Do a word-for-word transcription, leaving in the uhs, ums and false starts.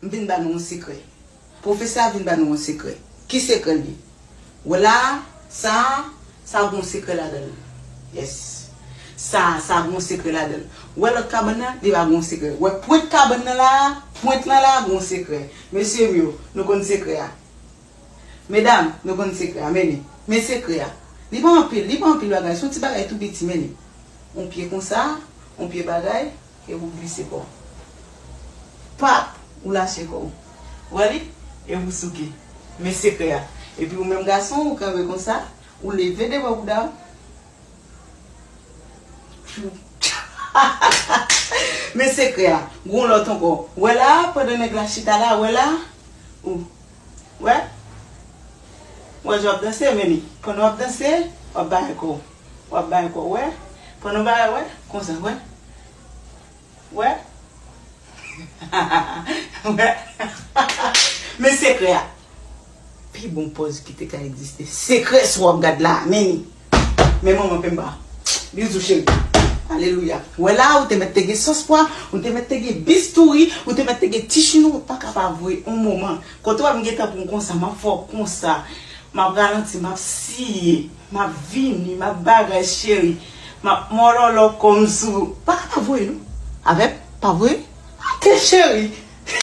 M vin ba nou yon sekrè. Pwofesè a vin ba nou yon sekrè. Ki sekrè l ye? Wè la, sa, sa gon sekrè ladan l. Yes. Sa, sa gon sekrè ladan l. Wè lòt kabann nan, li pa gon sekrè. Wè pwent kabann nan la, pwent lan la, gon sekrè. Mesye m yo, nou konn sekrè a. Medam, nou konn sekrè a, men li. Men sekrè a. Li pa anpil, li pa anpil bagay, se yon ti bagay tou piti, men li. Yon pye konsa, yon pye bagay, e ou glise kò w. Pap, ou lache kò w. Wè li? E ou souke. Men sekrè a. Epi ou menm gason, ou kanpe konsa, ou leve devan bouda w. Men sekrè a. Gon lòt ankò. Wè la, pandan nèg la chita la, wè la. Ou. Wè? Wè, jan w ap danse, men li. Pandan w ap danse, w ap bay kò w. W ap bay kò w, wè. Pandan w bay, wè. Konsa, wè. Wè. Wè. Men sekrè a. Pi bon pòz ki te ka egziste. Sekrè sa w ap gad la, men li. Men manman Pemba. Bizou cheri. Alelouya. Wè la, ou te mèt te gen sòs pwa, ou te mèt te gen bistouri, ou te mèt te gen ti chino, ou pa ka pa voye yon moman. Kote w ap gentan pou m konsa, m ap fè w konsa. M ap ralanti, m ap siye, m ap vini, m ap bagay cheri. M ap mòlòlò kò m sou. Pa ka pa voye non. Avè m, pa voye. Atè cheri.